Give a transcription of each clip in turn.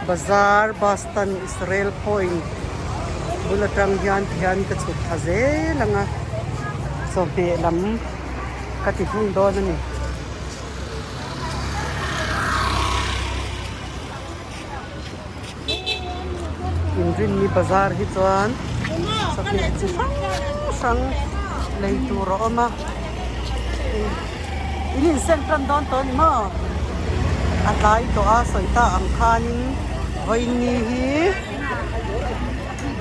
Bazar bus stand Israel point bul atang hian ti hian ka chhuk thla zel ang a chawhmeh lam ka ti hung dawn a ni. Inrinni bazar hi chuan chawhmeh chi hrang hrang lei tur a awm a in insem tan dawn tawh a ni maw a tlai tawh a sawi ta ang khanin vawiinni hi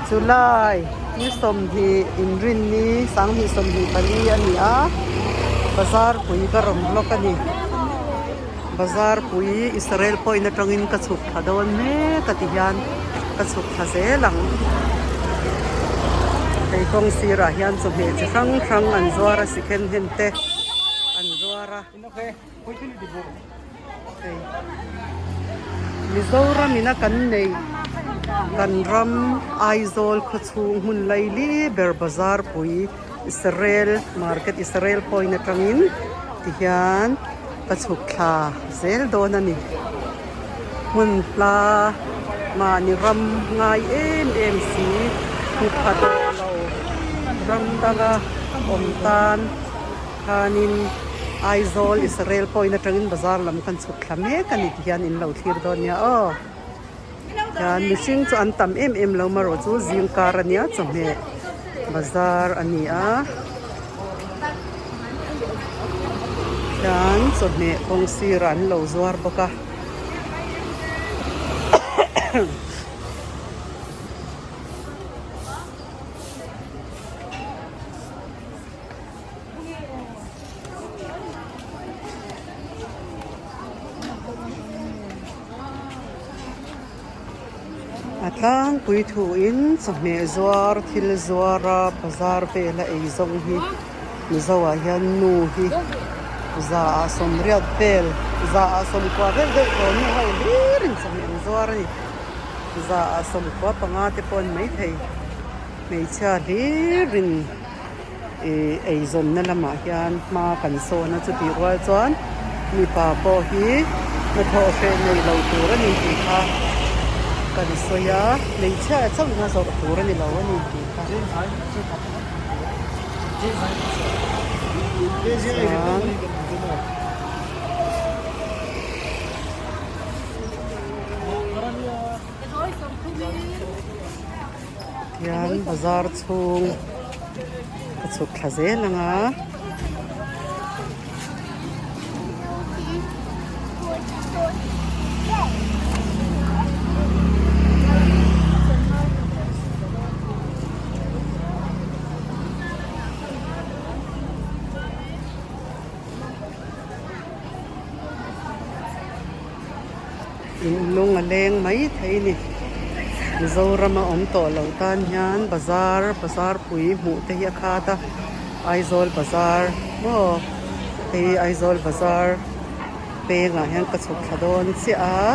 July ni sawmhnih inrinni sanghnih 24 a ni a bazar pui ka rawn block a ni. Bazar pui Israel point atangin ka chhuk thla dawn mek a ti hian ka chhuk thla zel ang. Hei kawng sirah hian chawhmeh chi hrang hrang an zuar a sikhen hen te an zuar a. Hei Mizoram ina kan neih kan ram Aizawl khawchhung hmun laili ber bazar pui Israel market Israel point atangin ti hian ka chhuk thla zel dawn a ni. Hmun hla mahni ram ngai em em si hmu pha tawh lo ram danga awm tan khanin Aizawl Israel point atangin bazar lam kan chhuk thla mek a ni ti hian in lo thlir dawn nia aw. Hian mihring chu an tam em em lo marawh chu zingkar a nia chawhmeh bazar a ni a hian chawhmeh kawng sirah an lo zuar bawk a. A tlangpui thuin chawhmeh zuar thil zuara bazar vela ei zawng hi Mizoah hian nu hi za ah sawmriat vel za ah sawmkua vel deuh tawh nu ho hlirin chawhmeh an zuar a ni za ah sawmkua panga te pawh a ni maithei hmeichhia hlirin. Ih eizawnna lamah hian hma kan sawn a chutih rual chuan mipa pawh hi hnathawh hreh nei lo tur a ni tih kha kan sawi a hmeichhia chauh in a zawrh tur a ni lo a ni tih kha chuan Hian bazar chhung ka chhuk thla zel ang a. In lung a leng mai thei ni. Mizoram a awm tawh loh tan hian bazar bazar pui hmuh te hi a khat a Aizawl bazar maw hei Aizawl bazar pengah hian ka chhuk thla dawn chiah a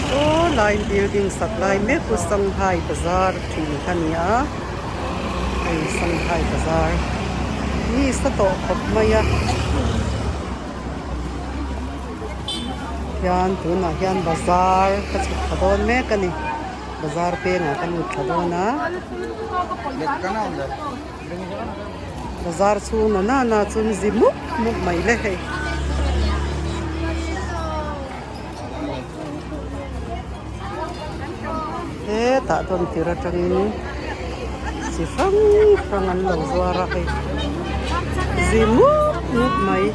saw line building sak lai mek chu Sanghai bazar thin kha a ni a hei Sanghai bazar mi sa tawh khawp mai a. Hian tunah hian bazar ka chhuk thla dawn mek a ni bazar pengah ka lut thla dawn a bazar chhung na nana chuan zi mup mup mai le hei. Hetah tawn tir atangin chi hrang hrang an lo zuar a hei zi mup mup mai.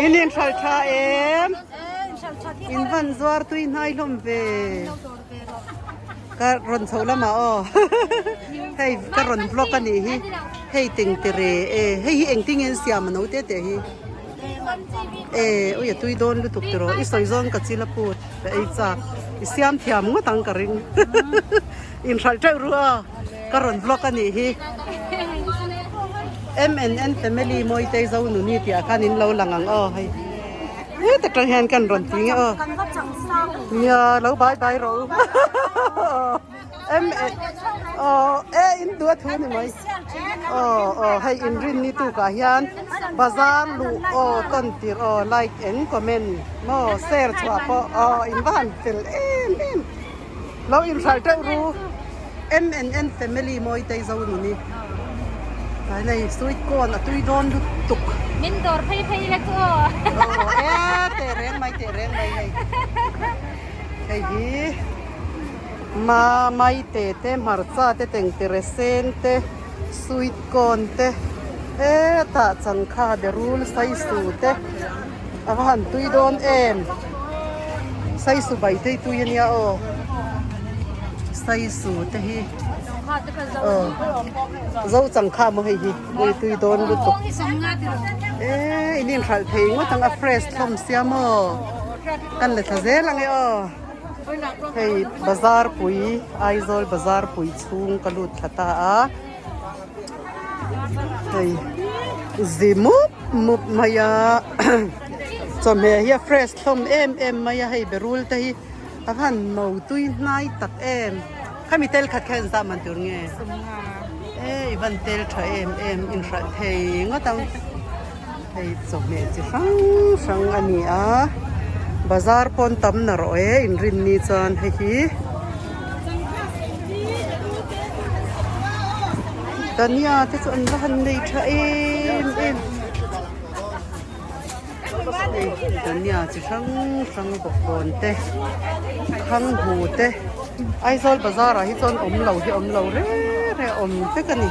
In inhralh tha em? In van zuar tui hnai hlawm ve. Ka rawn chhoh lamah aw hei ka rawn vlog a nih hi hei teng te re e hei hi engtin nge an siam a no te te hi e ui a tui dawn lutuk tiraw i sawi zawng ka chil a put ka ei chak i siam thiam ngawt ang ka ring inhralh teuh ru a ka rawn vlog a nih hi MNN family Mawitei Zonuni tih ah khan in lo lang ang aw hei. Heta tang hian kan rawn ti nge aw. Nia lo bye bye rawh u. Em aw e. in duh a thu ni mai. Aw aw hei inrinni tukah hian bazar luh aw tawn tir aw like and comment maw share chhuah pawh aw in va han fel em em. Lo inhralh teuh ru MNN family mawi tei zo ni ni. Tlai nei sweet corn a tui dawn lutuk. Min dawr phei phei ila chu aw. Aw e teh reng mai teh reng mai hei. Hei hi ma maite te hmarcha te tengtere sen te sweet corn te hetah changkha berul saisu te a va han tui dawn em saisu bai te hi tui ania aw saisu te hi aw zo changkha maw hei hi ui tui dawn lutuk e in inhralh thei ngawt ang a fresh hlawm sia maw. Kan la thla zel ang e aw. Hei bazar pui Aizawl bazar pui chhung ka lut thla ta a. Hei zi mup mup mai a chawhmeh hi a fresh hlawm em em mai a hei berul te hi a van no tui hnai tak em. Khami tel khat kha engzah man tur nge? E i van tel tha em em inhralh thei ngawt ang. Hei chawhmeh chi hrang hrang a ni a, bazar pawn tam na rawh e inrinni chuan hei hi dhania te chu an va han nei tha em em hei dhania chi hrang hrang bawkbawn te khanghu te Aizawl bazar ah hi chuan awm lo hi awm lo reng reng a awm vek a ni.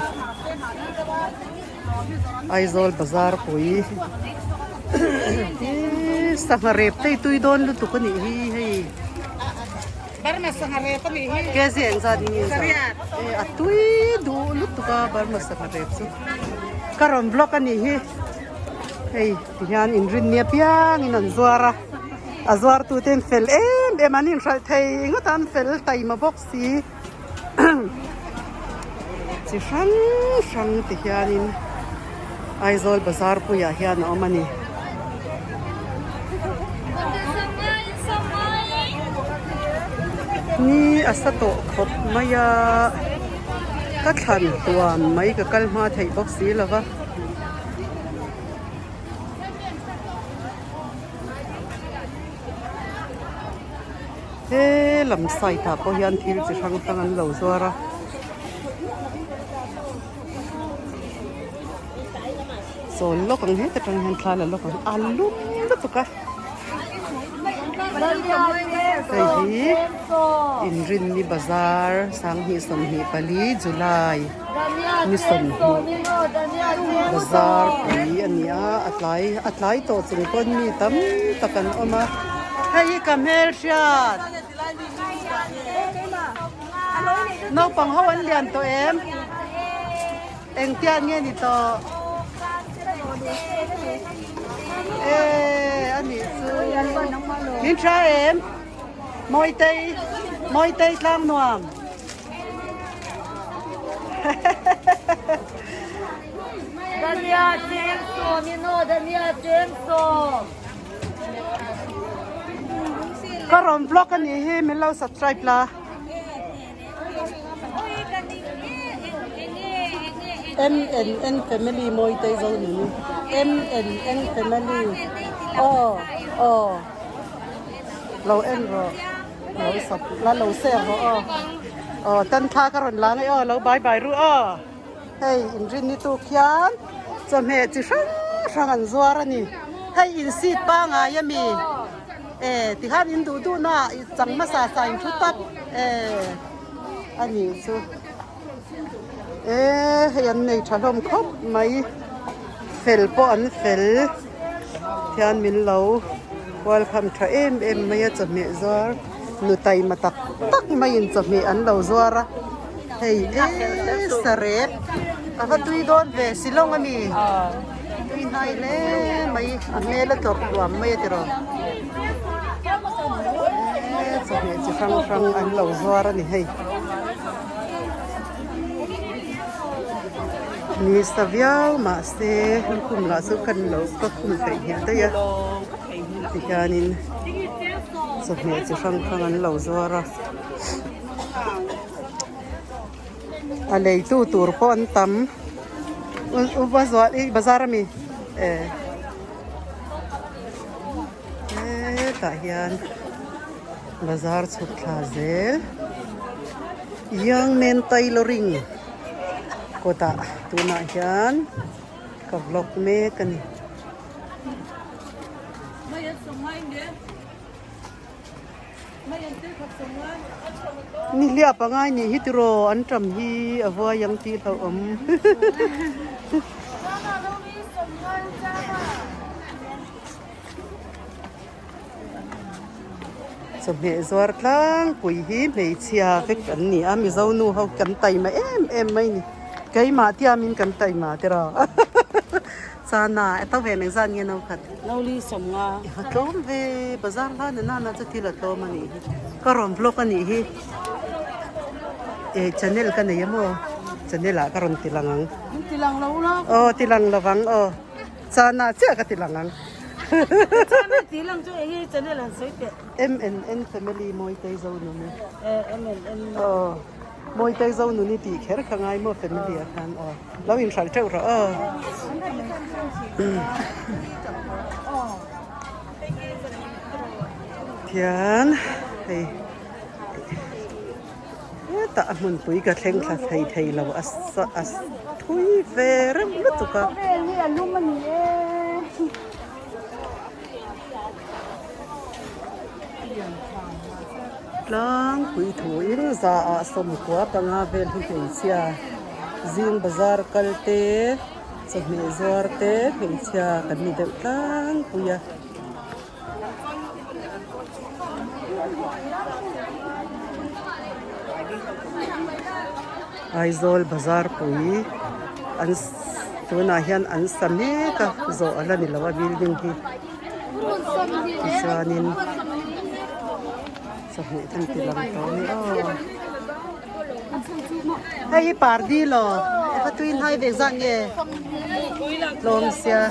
Aizawl bazar pui hi sangha rep te hi tui dawn lutuk a nih hi hei Burma sangha rep a nih hi kg engzat nge e a tui duh lutuk a Burma sangha rep chu ka rawn vlog a nih hi hei tihian inrinni apiangin an zuar a a zuar tute an fel em em an inhralh thei ngawt a an fel taima bawk si. Chi hrang hrang ti hianin Aizawl bazar puiah hian a awm a ni. Ni a sa tawh khawp mai a, ka thlan tuam mai ka kal hma theih bawk si lo va. He lam side ah pawh hian thil chi hrang hrang an lo zuar a. Sawn lawk ang heta tang hian thla la lawk ang a lum lutuk a. Hei hi Inrinni bazar 2024 July ni 20 bazar pui a ni a a tlai a tlai tawh chung pawn mi tam tak an awm a hei hi ka hmelhriat naupang ho an lian tawh em engtiang nge ni tawh e a nih chu min hria em Mawitei Mawitei tlang nuam. Dania cheng sawm in aw Dania cheng sawm. Ka rawn vlog a nih hi min lo subscribe la. MNN family Mawitei zo ni ni. MNN family. Aw aw. Lo en rawh. Lo sub la lo share rawh aw. Aw tan thla ka rawn la ngei aw lo bye bye ru aw. Hei inrinni tuk hian chawhmeh chi hrang hrang an zuar a ni. Hei in seat pangai a mi e tikhan in duh duh na ah chang hmasa sa in thu tap e a nih chu. E hei an nei tha hlawm khawp mai fel pawh an fel thian min lo welcome tha em em mai a chawhmeh zuar nu taima tak tak maiin chawhmeh an lo zuar a hei e sarep a va tui dawn ve silawng a mi tui hnai hle mai a hmel a tlawrh hluam mai a tiraw e chawhmeh chi hrang hrang an lo zuar a ni hei. Ni sa viau mahse lukhum lah chu kan lo ka khum theih nghilh daih a tihianin chawhmeh chi hrang hrang an lo zuar a. A leitu tur pawh an tam. U Mazual i bazar ami? Eh. Hetah hian bazar chhuk thla zel. Young Man Tailoring kawtah tunah hian ka vlog mek a ni. Nihliap a ngai nih hi tiraw an ṭam hi a vuai ang tih hlauhawm. Chawhmeh zuar tlangpui hi hmeichhia vek an ni a, Mizo nu ho kan taima em em mai ni. Keimah tiamin kan taima tiraw. Chana a to ve eng zat nge no khat? No li sawmnga. A tlawm ve, bazar hlan a nana chu thil a tlawm a nih hi. Ka rawn vlog a nih hi. Eh channel ka nei a maw? Channel ah ka rawn ti lang ang. Min ti lang lo la. Aw ti lang lo vang aw. Chana chiah ka ti lang ang. Chana ti lang chu eng nge channel an sawi teh. MNN family Mawitei Zonuni. Eh MNN. Aw. Mawitei Zonuni tih kher kha ngai maw family ah khan aw. Lo inhralh teuh rawh aw. Tihian hei hetah a hmunpui ka thleng thla thei thei lo a a thui ve reuh lutuk a. Tlangpui thuin zaah sawmkua panga vel hi hmeichhia zing bazar kal te chawhmeh zuar te hmeichhia kan ni deuh tlangpui a. Aizawl bazar pui an tunah hian an sa mek a zawh a la ni lo a building hi tichuanin chawhmeh te an ti lang tawh a ni aw hei hi pardi law a va tui hnai ve zat nge tlawm sia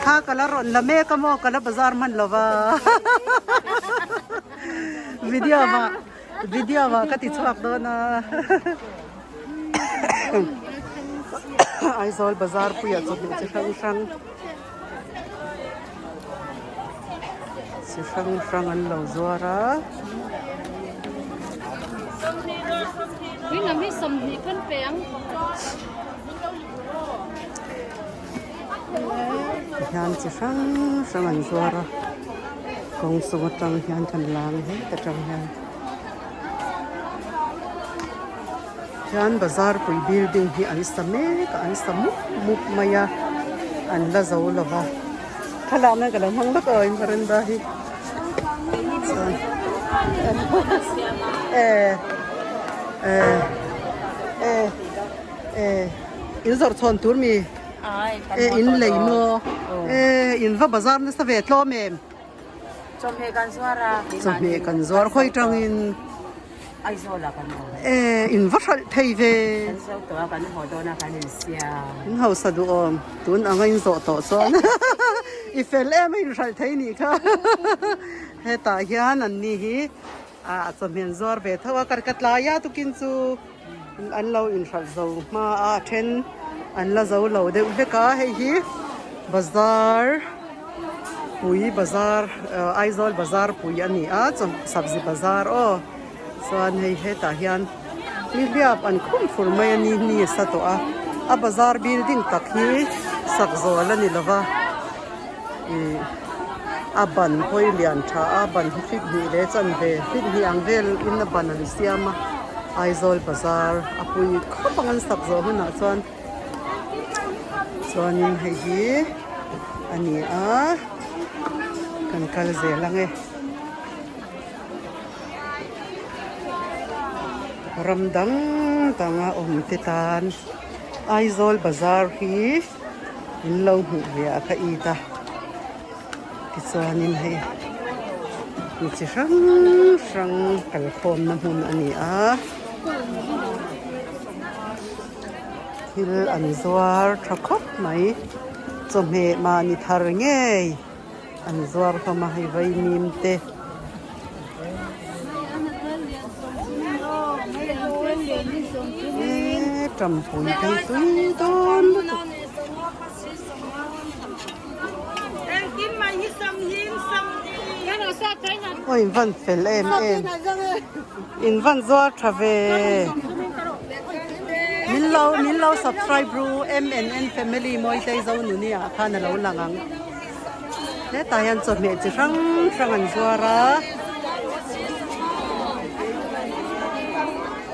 kha ka la rawn la mek a maw ka la bazar hman lo va video ah video ah ka ti chhuak dawn a Aizawl bazar puiah chawhmeh chi hrang hrang chi hrang hrang an lo zuar a. Tihian chi hrang hrang an zuar a kawng chung atang hian kan lang het atang hian hian bazar pui building hi an sa mek a an sa mup mup mai a an la zo lo va thlalak nan ka lo hmang vak aw in veranda hi chuan eh eh eh eh in zawrh chhawn tur mi. E in lei maw? E in va bazar nasa ve tlawm em? Chawhmeh kan zuar a. Chawhmeh kan zuar khawi tangin. Aizawl ah kan awm. E in va hralh thei ve. Kan zo tawh a kan haw dawn a kan insiam. In hausa duh awm tun anga in zawh tawh chuan i fel em a in hralh thei nih kha. Hetah hian an ni hi ah chawhmeh an zuar ve tho a karka tlai a tukin chu. An lo inhralh zo hma a a then an la zo lo deuh vek a hei hi bazar pui bazar ah Aizawl bazar pui a ni a chaw sabzi bazar aw chuan hei hetah hian nihliap an khum fur mai a ni ni a sa tawh a a bazar building tak hi sak zawl a ni lo va ih a ban hawi lian tha a ban hi fit hnih leh chanve fit hnih ang vel in a ban an siam a Aizawl bazar a pui khawp ang an sak zawh hunah chuan chuanin hei hi a ni a kan kal zel ang e ram dang dang a awm te tan Aizawl bazar hi. In lo hmuh ve a ka it a tichuanin hei mi chi hrang hrang kalkhawmna hmun a ni a thil an zuar tha khawp mai chawhmeh mahni thar ngei an zuar hlawm a hei vaimim te. Eee tampui phei tui dawn lutuk. Aw in van fel em em in van zuar tha ve min lo min lo subscribe ru MNN family Mawitei Zonuni ah khan a lo lang ang hetah hian chawhmeh chi hrang hrang an zuar a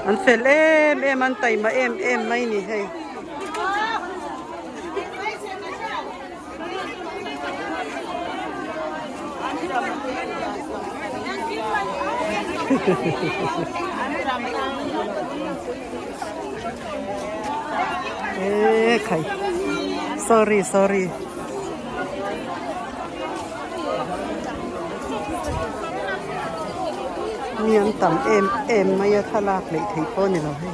an fel em em an taima em em mai a ni hei. Eee khai sorry sorry mi an tam em em mai a thlalak leh theih pawh a ni lo hei.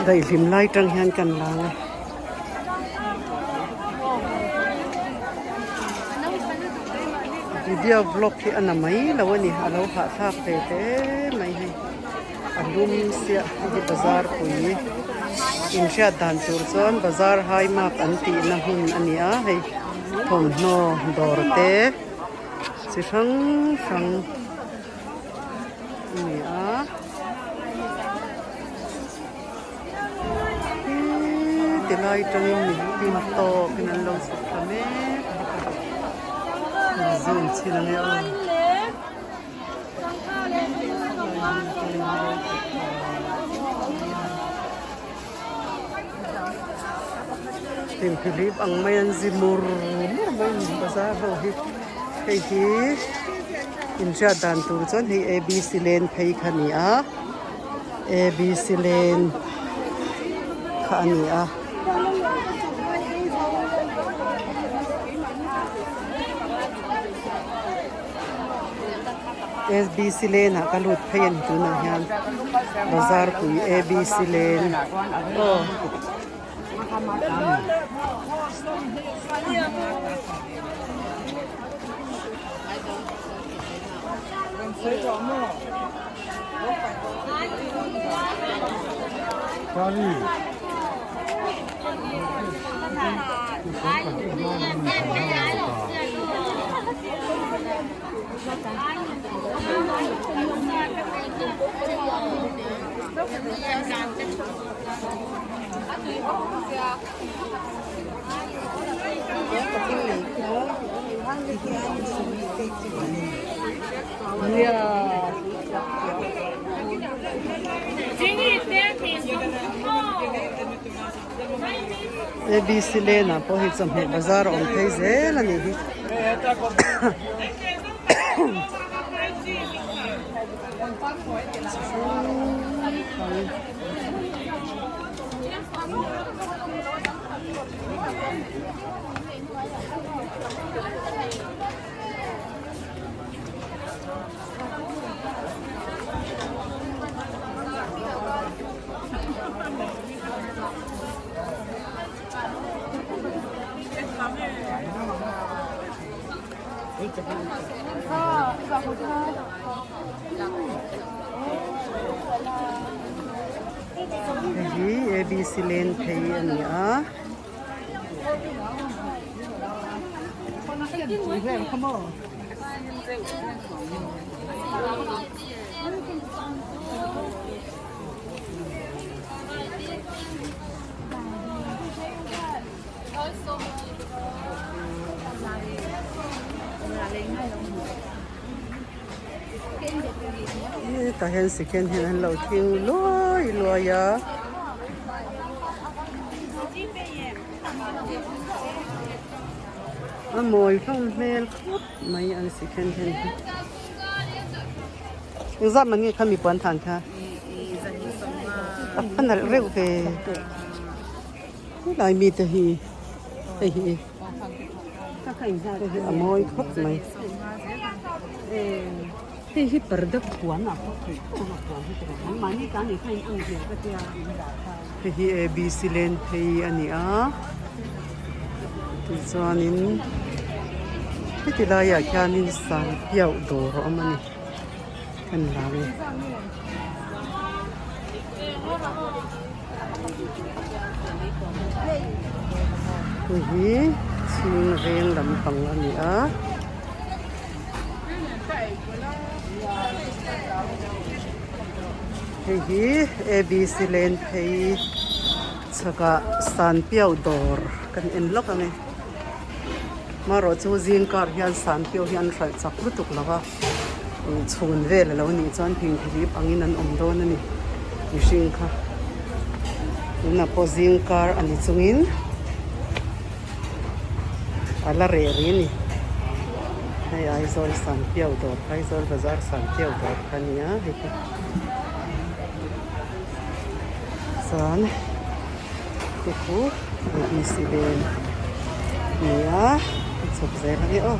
Daihlim lai tang hian kan lang a. Video vlog hi a na mai lo a ni a lo hahthlak ve hle mai hei a lum siah hei hi bazar pui inhriat dan tur chuan bazar hai mak an tihna hmun a ni a hei thawmhnaw dawr te. Chi hrang hrang a ni a ti lai tangin mi hlim tawkin an lo chhuk thla mek bawk a zoom chhin a nia aw. Thingphihlip ang mai an zi mur mur mai a ni bazar ho hi hei hi inhriat dan tur chuan hei abc lane phei kha a ni a abc lane kha a ni a. Abc lane ah ka lut phei a ni tunah hian bazar pui abc lane aw. ABC lane ah pawh hei chawhmeh bazar a awm phei zel a nih hi. Hei hi ABC lane phei a ni a. Hetah hian second hand an lo thing luai luai a. A mawi hlawm hmel khawp mai an second hand hi. Engzat man nge kha mi puan than kha? A nalh reuh ve. Helai mi te hi hei hi hei hi a mawi khawp mai. Hei hi parda puan ah pawh theih tho ang a puan hi tawh ang mahni tan in kha in ang ve ka tia in dah kha. Hei hi ABC lane phei a ni a tichuanin. Heti laiah khianin sanpiauh dawr a awm a ni kan lang e. Hei hi chhing veng lampang a ni a. Hei hi ABC lane phei chhakah sanpiau dawr kan en lawk ang e. Marawh chu zing kar hian sanpiau hi an hralh chak lutuk lo va, chhun vel a lo nih chuan phingphilip angin an awm dawn a ni mihring kha. Tunah pawh zing kar a ni chungin a la reh rih a ni. Hei Aizawl Sanpiau dawr Aizawl bazar Sanpiau dawr kha a ni a hei hi chuan te khu ABC bank a ni a a chhuk zel ang e aw.